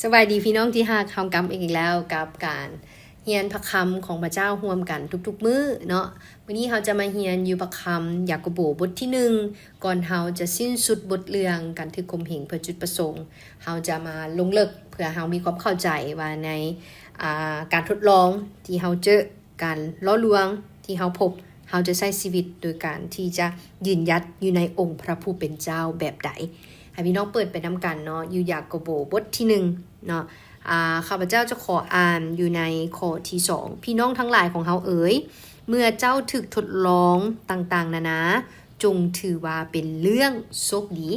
ສະບາຍດີພີ່ນ້ອງທີ່ຮັກ, ເຮົາກັບມາອີກແລ້ວກັບການຮຽນພະຄຳຂອງພະເຈົ້າຮ່ວມກັນທຸກໆມື້ເນາະ. ມື້ນີ້ເຮົາຈະມາຮຽນຢູ່ພະຄຳຢາໂກໂບບົດທີໜຶ່ງ. ກ່ອນເຮົາຈະສິ້ນສຸດບົດເລື່ອງການຖືກຂົ່ມເຫງເພື່ອຈຸດປະສົງ, ເຮົາຈະມາລົງເລິກເພື່ອເຮົາມີຄວາມເຂົ້າໃຈວ່າໃນ, ອາ, ການທົດລອງທີ່ເຮົາເຈີ, ການຫຼໍ່ລວງທີ່ເຮົາພົບ, ເຮົາຈະໃຊ້ຊີວິດໂດຍການທີ່ຈະຢືນຢັດຢູ່ໃນອົງພະຜູ້ເປັນເຈົ້າແບບໃດ? ໃຫ້ພີ່ນ້ອງເປີດໄປນຳກັນເນາະ, ຢູ່ຢາໂກໂບບົດທີໜຶ່ງເນາະ. ອາ, ຂ້າພະເຈົ້າຈະຂໍອ່ານຢູ່ໃນຂໍ້ທີສອງ. ພີ່ນ້ອງທັງຫຼາຍຂອງເຮົາເອີຍ, ເມື່ອເຈົ້າຖືກທົດລອງຕ່າງໆນານາ, ຈົ່ງຖືວ່າເປັນເລື່ອງໂຊກດີ.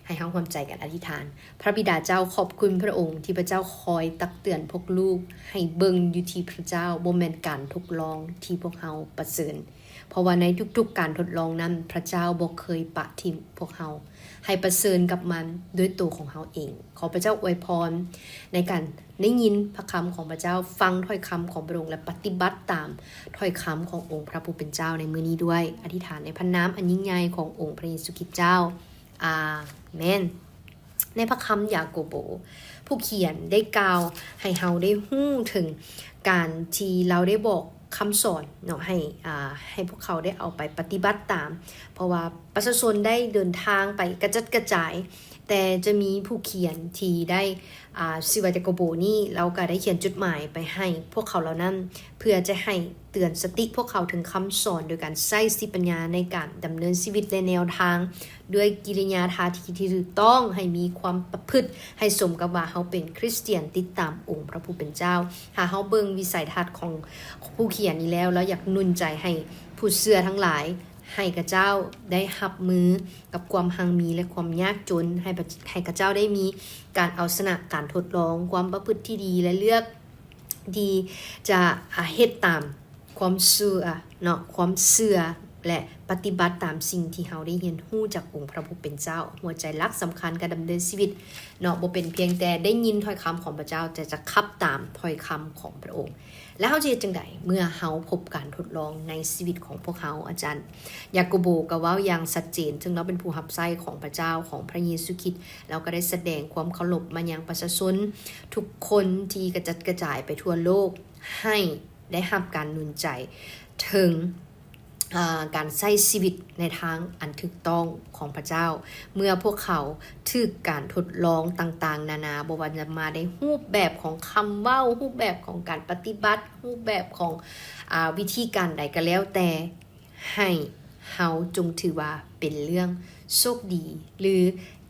ໃຫ້ເຮົາຮ່ວມໃຈກັນອະທິຖານ. ພະບິດາເຈົ້າ, ຂອບຄຸນພະອົງທີ່ພະເຈົ້າຄອຍຕັກເຕືອນພວກລູກໃຫ້ເບິ່ງຢູ່ທີ່ພະເຈົ້າ, ບໍ່ແມ່ນການທົດລອງທີ່ພວກເຮົາປະເຊີນ, ເພາະວ່າໃນທຸກໆການທົດລອງນັ້ນ, ພະເຈົ້າບໍ່ເຄີຍປະຖິ້ມພວກເຮົາ, ໃຫ້ປະເຊີນກັບມັນດ້ວຍໂຕຂອງເຮົາເອງ. ຂໍພະເຈົ້າອວຍພອນໃນການໄດ້ຍິນພະຄຳຂອງພະເຈົ້າ, ຟັງຖ້ອຍຄຳຂອງພະອົງ ແລະ ປະຕິບັດຕາມຖ້ອຍຄຳຂອງອົງພະຜູ້ເປັນເຈົ້າໃນມື້ນີ້ດ້ວຍ. ອະທິຖານໃນພະນາມອັນຍິ່ງໃຫຍ່ຂອງອົງພະເຢຊູຄຣິດເຈົ້າ. ອາເມນ. ໃນພະຄຳຢາໂກໂບ, ຜູ້ຂຽນໄດ້ກ່າວໃຫ້ເຮົາໄດ້ຮູ້ເຖິງການທີ່ລາວໄດ້ບອກຄຳສອນເນາະ ໃຫ້, ອາ, ໃຫ້ພວກເຂົາໄດ້ເອົາໄປປະຕິບັດຕາມ, ເພາະວ່າປະຊາຊົນໄດ້ເດີນທາງໄປກະຈັດກະຈາຍ, ແຕ່ຈະມີຜູ້ຂຽນທີ່ໄດ້, ອາ, ຊື່ວ່າຢາໂກໂບນີ້, ລາວກໍໄດ້ຂຽນຈົດໝາຍໄປໃຫ້ພວກເຂົາເຫຼົ່ານັ້ນ ເພື່ອຈະໃຫ້ເຕືອນສະຕິພວກເຂົາເຖິງຄຳສອນ ໂດຍການໃຊ້ສະຕິປັນຍາໃນການດຳເນີນຊີວິດ ແລະ ແນວທາງ ດ້ວຍກິລິຍາທ່າທີທີ່ຖືກຕ້ອງ, ໃຫ້ມີຄວາມປະພຶດໃຫ້ສົມກັບວ່າເຮົາເປັນຄຣິສຕຽນຕິດຕາມອົງພະຜູ້ເປັນເຈົ້າ. ຖ້າເຮົາເບິ່ງວິໄສທັດຂອງຜູ້ຂຽນນີ້ແລ້ວ, ລາວຢາກໜູນໃຈໃຫ້ຜູ້ເຊື່ອທັງຫຼາຍ, ໃຫ້ຂະເຈົ້າໄດ້ຮັບມືກັບຄວາມຮັ່ງມີ ແລະ ຄວາມຍາກຈົນ, ໃຫ້, ໃຫ້ຂະເຈົ້າໄດ້ມີການເອົາຊະນະການທົດລອງ, ຄວາມປະພຶດທີ່ດີ ແລະ ເລືອກ ທີ່ຈະເຮັດຕາມຄວາມເຊື່ອເນາະ, ຄວາມເຊື່ອ ແລະ ປະຕິບັດຕາມສິ່ງທີ່ເຮົາໄດ້ຮຽນຮູ້ຈາກອົງພະຜູ້ເປັນເຈົ້າ. ຫົວໃຈຫຼັກສຳຄັນການດຳເນີນຊີວິດເນາະ, ບໍ່ເປັນພຽງແຕ່ໄດ້ຍິນຖ້ອຍຄຳຂອງພະເຈົ້າ, ແຕ່ຈະຂັບຕາມຖ້ອຍຄຳຂອງພະອົງ. ແລະ ເຮົາຈະເຮັດຈັ່ງໃດເມື່ອເຮົາພົບການທົດລອງໃນຊີວິດຂອງພວກເຮົາ? ອາຈານຢາໂກໂບກໍເວົ້າຢ່າງຊັດເຈນ, ເຊິ່ງລາວເປັນຜູ້ຮັບໃຊ້ຂອງພະເຈົ້າ, ຂອງພະເຢຊູຄຣິດ, ລາວກໍໄດ້ສະແດງຄວາມເຄົາລົບມາຍັງປະຊາຊົນທຸກຄົນທີ່ກະຈັດກະຈາຍໄປທົ່ວໂລກ ໃຫ້ໄດ້ຮັບການໜູນໃຈເຖິງ, ອາ, ການໃຊ້ຊີວິດໃນທາງອັນຖືກຕ້ອງຂອງພະເຈົ້າ. ເມື່ອພວກເຂົາຖືກການທົດລອງຕ່າງໆນານາ, ບໍ່ວ່າຈະມາໃນຮູບແບບຂອງຄຳເວົ້າ, ຮູບແບບຂອງການປະຕິບັດ, ຮູບແບບຂອງ, ອາ, ວິທີການໃດກໍແລ້ວແຕ່, ໃຫ້ເຮົາຈົ່ງຖືວ່າເປັນເລື່ອງໂຊກດີ, ຫຼື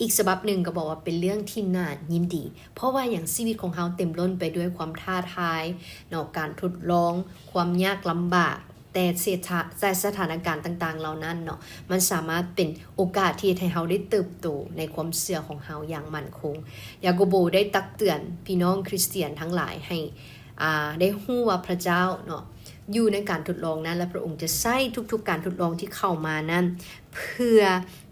ອີກສະບັບໜຶ່ງກໍບອກວ່າເປັນເລື່ອງທີ່ໜ້າຍິນດີ. ເພາະວ່າຫຍັງ? ຊີວິດຂອງເຮົາເຕັມລົ້ນໄປດ້ວຍຄວາມທ້າທາຍເນາະ, ການທົດລອງ, ຄວາມຍາກລຳບາກ, ແຕ່ເສດຖະ, ແຕ່ສະຖານະການຕ່າງໆເຫຼົ່ານັ້ນເນາະ, ມັນສາມາດເປັນໂອກາດທີ່ເຮັດໃຫ້ເຮົາໄດ້ເຕີບໂຕໃນຄວາມເຊື່ອຂອງເຮົາຢ່າງໝັ້ນຄົງ. ຢາໂກໂບໄດ້ຕັກເຕືອນພີ່ນ້ອງຄຣິສຕຽນທັງຫຼາຍໃຫ້, ອາ, ໄດ້ຮູ້ວ່າພະເຈົ້າເນາະ ຢູ່ໃນການທົດລອງນັ້ນ ແລະ ພະອົງຈະໃຊ້ທຸກໆການທົດລອງທີ່ເຂົ້າມານັ້ນ ເພື່ອ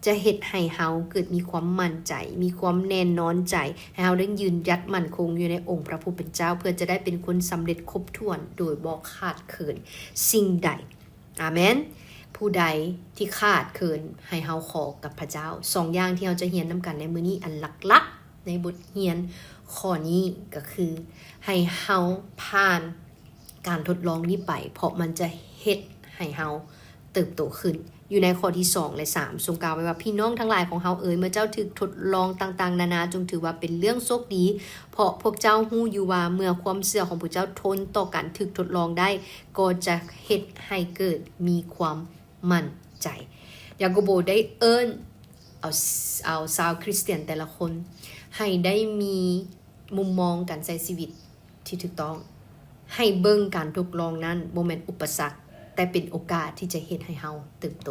ຈະເຮັດໃຫ້ເຮົາເກີດມີຄວາມໝັ້ນໃຈ, ມີຄວາມແນ່ນອນໃຈ, ໃຫ້ເຮົາໄດ້ຢືນຢັດໝັ້ນຄົງຢູ່ໃນອົງພະຜູ້ເປັນເຈົ້າ, ເພື່ອຈະໄດ້ເປັນຄົນສຳເລັດຄົບຖ້ວນໂດຍບໍ່ຂາດເຂີນສິ່ງໃດ. ອາເມນ. ຜູ້ໃດທີ່ຂາດເຂີນ ໃຫ້ເຮົາຂໍກັບພະເຈົ້າ. ສອງຢ່າງທີ່ເຮົາຈະຮຽນນຳກັນໃນມື້ນີ້, ອັນຫຼັກໆໃນບົດຮຽນຂໍ້ນີ້ກໍຄື ໃຫ້ເຮົາຜ່ານ ການທົດລອງນີ້ໄປ, ເພາະມັນຈະເຮັດໃຫ້ເຮົາເຕີບໂຕຂຶ້ນ. ຢູ່ໃນຂໍ້ທີສອງ ແລະ ສາມ ຊົງກ່າວໄວ້ວ່າ, ພີ່ນ້ອງທັງຫຼາຍຂອງເຮົາເອີຍ, ເມື່ອເຈົ້າຖືກທົດລອງຕ່າງໆນານາ, ຈົ່ງຖືວ່າເປັນເລື່ອງໂຊກດີ, ເພາະພວກເຈົ້າຮູ້ຢູ່ວ່າ ເມື່ອຄວາມເຊື່ອຂອງພວກເຈົ້າທົນຕໍ່ການຖືກທົດລອງໄດ້, ກໍຈະເຮັດໃຫ້ເກີດມີຄວາມໝັ້ນໃຈ. ຢາໂກໂບໄດ້ເອີ້ນເອົາ, ເອົາຊາວຄຣິສຕຽນແຕ່ລະຄົນ ໃຫ້ໄດ້ມີມຸມມອງການໃຊ້ຊີວິດ ທີ່ຖືກຕ້ອງ, ໃຫ້ເບິ່ງການທົດລອງນັ້ນບໍ່ແມ່ນອຸປະສັກ, ແຕ່ເປັນໂອກາດທີ່ຈະເຮັດໃຫ້ເຮົາເຕີບໂຕ.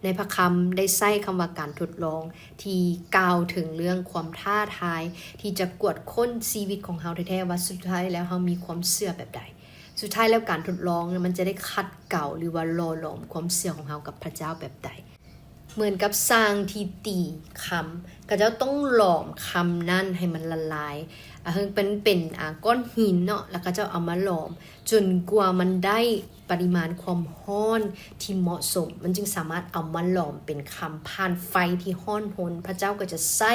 ໃນພະຄຳໄດ້ໃຊ້ຄຳວ່າການທົດລອງ ທີ່ກ່າວເຖິງເລື່ອງຄວາມທ້າທາຍ ທີ່ຈະກວດຄົ້ນຊີວິດຂອງເຮົາແທ້ໆ ວ່າສຸດທ້າຍແລ້ວເຮົາມີຄວາມເຊື່ອແບບໃດ. ສຸດທ້າຍແລ້ວການທົດລອງນັ້ນ ມັນຈະໄດ້ຂັດເກົາ ຫຼືວ່າຫຼໍ່ຫຼອມຄວາມເຊື່ອຂອງເຮົາກັບພະເຈົ້າແບບໃດ. ໝືອນກັບຊ່າງທີ່ຕີຄຳ, ເຂົາເຈົ້າຕ້ອງຫຼອມຄຳນັ້ນໃຫ້ມັນລະລາຍ, ອາ, ໃຫ້ມັນເປັນ, ອາ, ກ້ອນຫີນເນາະ, ແລ້ວເຂົາເຈົ້າເອົາມາຫຼອມຈົນກວ່າມັນໄດ້ປະລິມານຄວາມຮ້ອນທີ່ເໝາະສົມ, ມັນຈຶ່ງສາມາດເອົາມາຫຼອມເປັນຄຳຜ່ານໄຟທີ່ຮ້ອນຮົນ. ພະເຈົ້າກໍຈະໃຊ້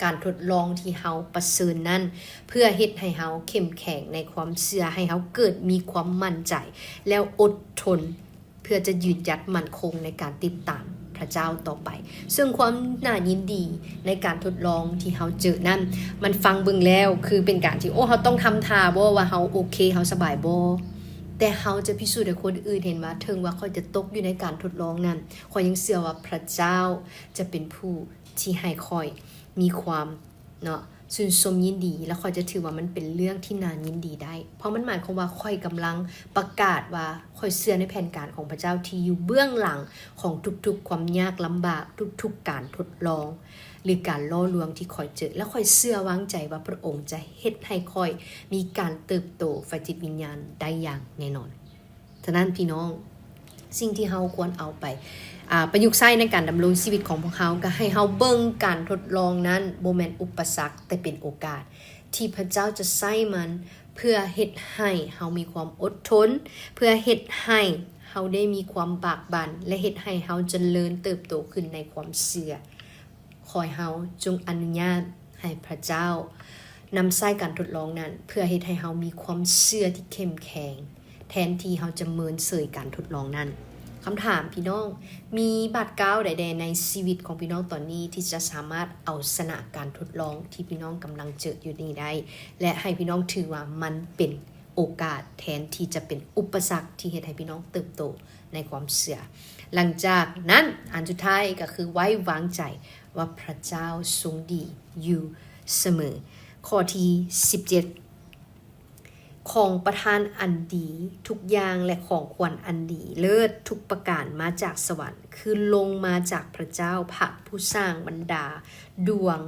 ການທົດລອງທີ່ເຮົາປະເຊີນນັ້ນ ເພື່ອເຮັດໃຫ້ເຮົາເຂັ້ມແຂງໃນຄວາມເຊື່ອ, ໃຫ້ເຮົາເກີດມີຄວາມໝັ້ນໃຈ ແລ້ວອົດທົນ ເພື່ອຈະຢືນຢັດໝັ້ນຄົງໃນການຕິດຕາມພະເຈົ້າຕໍ່ໄປ. ເຊິ່ງຄວາມໜ້າຍິນດີໃນການທົດລອງທີ່ເຮົາເຈີນັ້ນ, ມັນຟັງເບິ່ງແລ້ວຄືເປັນການທີ່, ໂອ້, ເຮົາຕ້ອງທຳທ່າບໍ່ ວ່າເຮົາໂອເຄ, ເຮົາສະບາຍບໍ່? ແຕ່ເຮົາຈະພິສູດໃຫ້ຄົນອື່ນເຫັນວ່າ ເຖິງວ່າຂ້ອຍຈະຕົກຢູ່ໃນການທົດລອງນັ້ນ, ຂ້ອຍຍັງເຊື່ອວ່າພະເຈົ້າຈະເປັນຜູ້ທີ່ໃຫ້ຂ້ອຍມີຄວາມ ເນາະ, ຊື່ນຊົມຍິນດີ ແລະ ຂ້ອຍຈະຖືວ່າມັນເປັນເລື່ອງທີ່ໜ້າຍິນດີໄດ້, ເພາະມັນໝາຍຄວາມວ່າຂ້ອຍກຳລັງປະກາດວ່າຂ້ອຍເຊື່ອໃນແຜນການຂອງພະເຈົ້າທີ່ຢູ່ເບື້ອງຫຼັງຂອງທຸກໆຄວາມຍາກລຳບາກ, ທຸກໆການທົດລອງ ຫຼື ການຫຼໍ່ລວງທີ່ຂ້ອຍເຈີ, ແລະ ຂ້ອຍເຊື່ອວາງໃຈວ່າພະອົງຈະເຮັດໃຫ້ຂ້ອຍມີການເຕີບໂຕຝ່າຍຈິດວິນຍານໄດ້ຢ່າງແນ່ນອນ. ສະນັ້ນພີ່ນ້ອງ, ສິ່ງທີ່ເຮົາຄວນເອົາໄປ, ອາ, ປະຍຸກໃຊ້ໃນການດຳລົງຊີວິດຂອງພວກເຮົາ, ກໍໃຫ້ເຮົາເບິ່ງການທົດລອງນັ້ນບໍ່ແມ່ນອຸປະສັກ, ແຕ່ເປັນໂອກາດທີ່ພະເຈົ້າຈະໃຊ້ມັນເພື່ອເຮັດໃຫ້ເຮົາມີຄວາມອົດທົນ, ເພື່ອເຮັດໃຫ້ເຮົາໄດ້ມີຄວາມບາກບັ່ນ ແລະ ເຮັດໃຫ້ເຮົາຈະເລີນເຕີບໂຕຂຶ້ນໃນຄວາມເຊື່ອ. ຂໍໃຫ້ເຮົາຈົ່ງອະນຸຍາດໃຫ້ພະເຈົ້ານຳໃຊ້ການທົດລອງນັ້ນ ເພື່ອເຮັດໃຫ້ເຮົາມີຄວາມເຊື່ອທີ່ເຂັ້ມແຂງ ແທນທີ່ເຮົາຈະເມີນເສີຍການທົດລອງນັ້ນ. ຄຳຖາມ, ພີ່ນ້ອງມີບາດກ້າວໃດແດ່ໃນຊີວິດຂອງພີ່ນ້ອງຕອນນີ້ ທີ່ຈະສາມາດເອົາຊະນະການທົດລອງທີ່ພີ່ນ້ອງກຳລັງເຈີຢູ່ນີ້ໄດ້ ແລະ ໃຫ້ພີ່ນ້ອງຖືວ່າມັນເປັນໂອກາດ ແທນທີ່ຈະເປັນອຸປະສັກທີ່ເຮັດໃຫ້ພີ່ນ້ອງເຕີບໂຕໃນຄວາມເຊື່ອ? ຫຼັງຈາກນັ້ນ, ອັນສຸດທ້າຍກໍຄືໄວ້ວາງໃຈ ວ່າພະເຈົ້າຊົງດີຢູ່ສະເໝີ. ຂໍ້ທີສິບເຈັດ, ຂອງປະທານອັນດີທຸກຢ່າງ ແລະ ຂອງຂວັນອັນດີເລີດທຸກປະການມາຈາກສະຫວັນ, ຄືລົງມາຈາກພະເຈົ້າ, ພະຜູ້ສ້າງບັນດາດວງ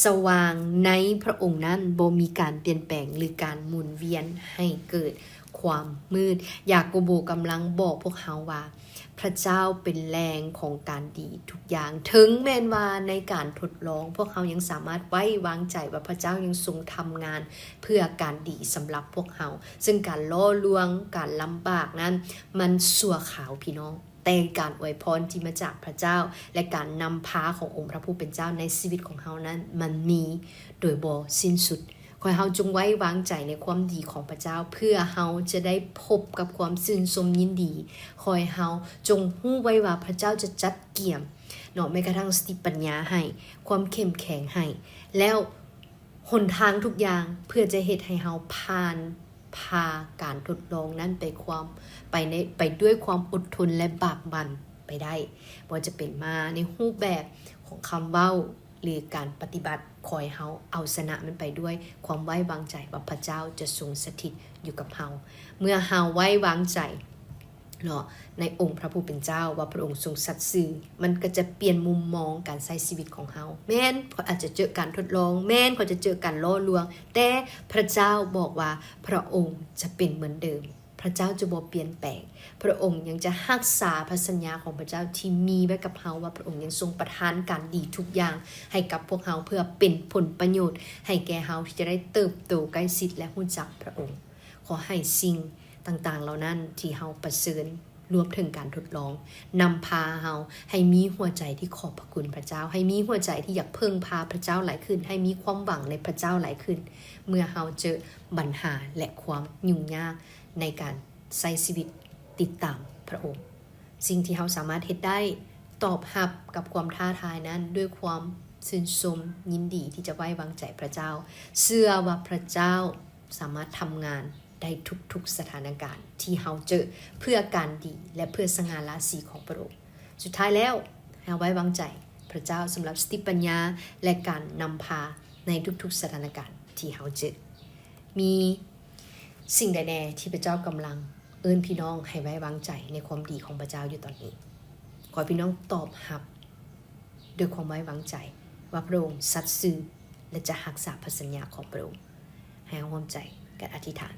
ສະຫວ່າງໃນພະອົງນັ້ນ, ບໍ່ມີການປ່ຽນແປງ ຫຼື ການໝູນວຽນໃຫ້ເກີດຄວາມມືດ. ຢາໂກໂບກຳລັງບອກພວກເຮົາວ່າ ພະເຈົ້າເປັນແຫຼ່ງຂອງການດີທຸກຢ່າງ. ເຖິງແມ່ນວ່າໃນການທົດລອງ ພວກເຮົາຍັງສາມາດໄວ້ວາງໃຈວ່າພະເຈົ້າຍັງຊົງທຳງານເພື່ອການດີສຳລັບພວກເຮົາ. ເຊິ່ງການຫຼໍ່ລວງ, ການລຳບາກນັ້ນ ມັນຊົ່ວຄາວ, ພີ່ນ້ອງ, ແຕ່ການອວຍພອນທີ່ມາຈາກພະເຈົ້າ ແລະ ການນຳພາຂອງອົງພະຜູ້ເປັນເຈົ້າໃນຊີວິດຂອງເຮົານັ້ນ ມັນມີໂດຍບໍ່ສິ້ນສຸດ. ຂໍໃຫ້ເຮົາຈົ່ງໄວ້ວາງໃຈໃນຄວາມດີຂອງພະເຈົ້າ ເພື່ອເຮົາຈະໄດ້ພົບກັບຄວາມຊື່ນຊົມຍິນດີ. ຂໍໃຫ້ເຮົາຈົ່ງຮູ້ໄວ້ວ່າພະເຈົ້າຈະຈັດກຽມເນາະ ແມ້ກະທັ່ງສະຕິປັນຍາໃຫ້, ຄວາມເຂັ້ມແຂງໃຫ້, ແລ້ວຫົນທາງທຸກຢ່າງເພື່ອຈະເຮັດໃຫ້ເຮົາຜ່ານຜ່າການທົດລອງນັ້ນໄປຄວາມ, ໄປໃນ, ໄປດ້ວຍຄວາມອົດທົນ ແລະ ບາກບັ່ນໄປໄດ້. ບໍ່ວ່າຈະເປັນມາໃນຮູບແບບຂອງຄຳເວົ້າ ຫຼື ການປະຕິບັດ, ຂໍໃຫ້ເຮົາເອົາຊະນະມັນໄປດ້ວຍຄວາມໄວ້ວາງໃຈວ່າພະເຈົ້າຈະຊົງສະຖິດຢູ່ກັບເຮົາ. ເມື່ອເຮົາໄວ້ວາງໃຈເນາະ ໃນອົງພະຜູ້ເປັນເຈົ້າວ່າພະອົງຊົງສັດຊື່, ມັນກໍຈະປ່ຽນມຸມມອງການໃຊ້ຊີວິດຂອງເຮົາ. ແມ່ນ ຂ້ອຍອາດຈະເຈີການທົດລອງ, ແມ່ນ ຂ້ອຍຈະເຈີການຫຼໍ່ລວງ, ແຕ່ພະເຈົ້າບອກວ່າພະອົງຈະເປັນເໝືອນເດີມ. ພະເຈົ້າຈະບໍ່ປ່ຽນແປງ. ພະອົງຍັງຈະຮັກສາພະສັນຍາຂອງພະເຈົ້າທີ່ມີໄວ້ກັບເຮົາ, ວ່າພະອົງຍັງຊົງປະທານການດີທຸກຢ່າງໃຫ້ກັບພວກເຮົາ ເພື່ອເປັນຜົນປະໂຫຍດໃຫ້ແກ່ເຮົາ ທີ່ຈະໄດ້ເຕີບໂຕໃກ້ຊິດ ແລະ ຮູ້ຈັກພະອົງ. ຂໍໃຫ້ສິ່ງຕ່າງໆເຫຼົ່ານັ້ນທີ່ເຮົາປະເຊີນ, ລວມເຖິງການທົດລອງ, ນຳພາເຮົາໃຫ້ມີຫົວໃຈທີ່ຂອບພະຄຸນພະເຈົ້າ, ໃຫ້ມີຫົວໃຈທີ່ຢາກເພິ່ງພາພະເຈົ້າຫຼາຍຂຶ້ນ, ໃຫ້ມີຄວາມຫວັງໃນພະເຈົ້າຫຼາຍຂຶ້ນ ເມື່ອເຮົາເຈີບັນຫາ ແລະ ຄວາມຫຍຸ້ງຍາກໃນການ ໃຊ້ຊີວິດຕິດຕາມພະອົງ. ສິ່ງທີ່ເຮົາສາມາດເຮັດໄດ້, ຕອບຮັບກັບຄວາມທ້າທາຍນັ້ນດ້ວຍຄວາມຊື່ນຊົມຍິນດີທີ່ຈະໄວ້ວາງໃຈພະເຈົ້າ, ເຊື່ອວ່າພະເຈົ້າສາມາດທຳງານໄດ້ທຸກໆສະຖານະການທີ່ເຮົາເຈີ ເພື່ອການດີ ແລະ ເພື່ອສະຫງ່າລາສີຂອງພະອົງ. ສຸດທ້າຍແລ້ວ, ເຮົາໄວ້ວາງໃຈພະເຈົ້າສຳລັບສະຕິປັນຍາ ແລະ ການນຳພາໃນທຸກໆສະຖານະການທີ່ເຮົາເຈີ. ມີ ສິ່ງໃດແດ່ທີ່ພະເຈົ້າກຳລັງເອີ້ນພີ່ນ້ອງໃຫ້ໄວ້ວາງໃຈໃນຄວາມດີຂອງພະເຈົ້າຢູ່ຕອນນີ້? ຂໍໃຫ້ພີ່ນ້ອງຕອບຮັບດ້ວຍຄວາມໄວ້ວາງໃຈວ່າພະອົງສັດຊື່ ແລະ ຈະຮັກສາພະສັນຍາຂອງພະອົງ. ໃຫ້ເຮົາຮ່ວມໃຈກັນອະທິຖານ.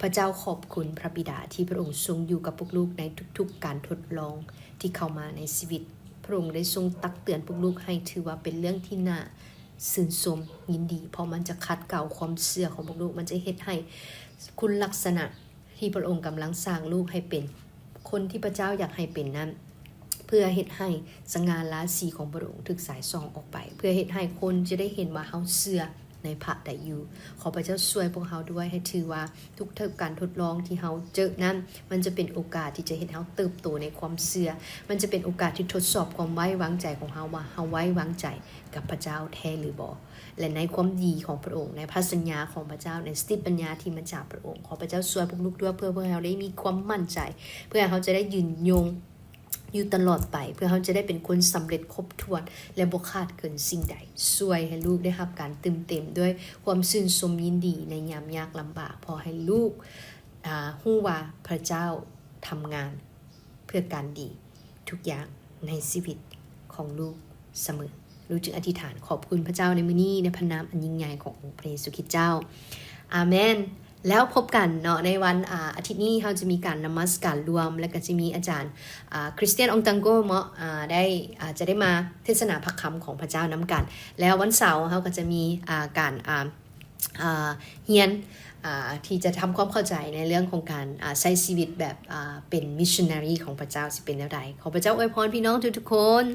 ພະເຈົ້າຂອບຄຸນພະບິດາທີ່ພະອົງຊົງຢູ່ກັບພວກລູກໃນທຸກໆການທົດລອງທີ່ເຂົ້າມາໃນຊີວິດ ພະອົງໄດ້ຊົງຕັກເຕືອນພວກລູກໃຫ້ຖືວ່າເປັນເລື່ອງທີ່ໜ້າຊື່ນຊົມຍິນດີ, ເພາະມັນຈະຂັດເກົາຄວາມເຊື່ອຂອງພວກລູກ, ມັນຈະເຮັດໃຫ້ຄຸນລັກສະນະທີ່ພະອົງກຳລັງສ້າງລູກໃຫ້ເປັນ ຄົນທີ່ພະເຈົ້າຢາກໃຫ້ເປັນນັ້ນ, ເພື່ອເຮັດໃຫ້ສະຫງ່າລາສີຂອງພະອົງຖືກສາຍສ່ອງອອກໄປ, ເພື່ອເຮັດໃຫ້ຄົນຈະໄດ້ເຫັນວ່າເຮົາເຊື່ອໃນພະໄດ້ຢູ່. ຂໍພະເຈົ້າຊ່ວຍພວກເຮົາດ້ວຍ ໃຫ້ຖືວ່າທຸກໆການທົດລອງທີ່ເຮົາເຈີນັ້ນ, ມັນຈະເປັນໂອກາດທີ່ຈະເຮັດໃຫ້ເຮົາເຕີບໂຕໃນຄວາມເຊື່ອ, ມັນຈະເປັນໂອກາດທີ່ທົດສອບຄວາມໄວ້ວາງໃຈຂອງເຮົາ ວ່າເຮົາໄວ້ວາງໃຈກັບພະເຈົ້າແທ້ຫຼືບໍ່. ແລະ ໃນຄວາມດີຂອງພະອົງ, ໃນພະສັນຍາຂອງພະເຈົ້າ, ໃນສະຕິປັນຍາທີ່ມາຈາກພະອົງ, ຂໍພະເຈົ້າຊ່ວຍພວກລູກດ້ວຍ ເພື່ອ ເພື່ອເຮົາໄດ້ມີຄວາມໝັ້ນໃຈ, ເພື່ອເຮົາຈະໄດ້ຍືນຍົງຢູ່ຕະຫຼອດໄປ, ເພື່ອເຮົາຈະໄດ້ເປັນຄົນສຳເລັດຄົບຖ້ວນ ແລະ ບໍ່ຂາດເກີນສິ່ງໃດ. ຊ່ວຍໃຫ້ລູກໄດ້ຮັບການຕື່ມເຕັມດ້ວຍຄວາມຊື່ນຊົມຍິນດີໃນຍາມຍາກລຳບາກ, ເພາະໃຫ້ລູກ ອາ ຮູ້ວ່າພະເຈົ້າທຳງານເພື່ອການດີທຸກຢ່າງໃນຊີວິດຂອງລູກສະເໝີ. ລູກຈຶ່ງອະທິຖານຂອບຄຸນພະເຈົ້າໃນມື້ນີ້ ໃນພະນາມອັນຍິ່ງໃຫຍ່ຂອງອົງພະເຢຊູຄຣິດເຈົ້າ. ອາເມນ. ແລ້ວພົບກັນເນາະ ໃນວັນ ອາ ອາທິດນີ້ ເຮົາຈະມີການນະມັດສະການລວມ ແລະ ກໍຈະມີອາຈານ ອາ ຄຣິສຕຽນ ອອງຕັງໂກ ເນາະ ອາ ໄດ້ ອາ ຈະໄດ້ມາເທດສະໜາພະຄຳຂອງພະເຈົ້ານຳກັນ. ແລ້ວວັນເສົາເຮົາກໍຈະມີ ອາ ການ ອາ ອາ ຮຽນ ອາ ທີ່ຈະທຳຄວາມເຂົ້າໃຈໃນເລື່ອງຂອງການ ອາ ໃຊ້ຊີວິດແບບ ອາ ເປັນມິດຊະນາຣີຂອງພະເຈົ້າຊິເປັນແນວໃດ. ຂໍພະເຈົ້າອວຍພອນພີ່ນ້ອງທຸກໆຄົນ.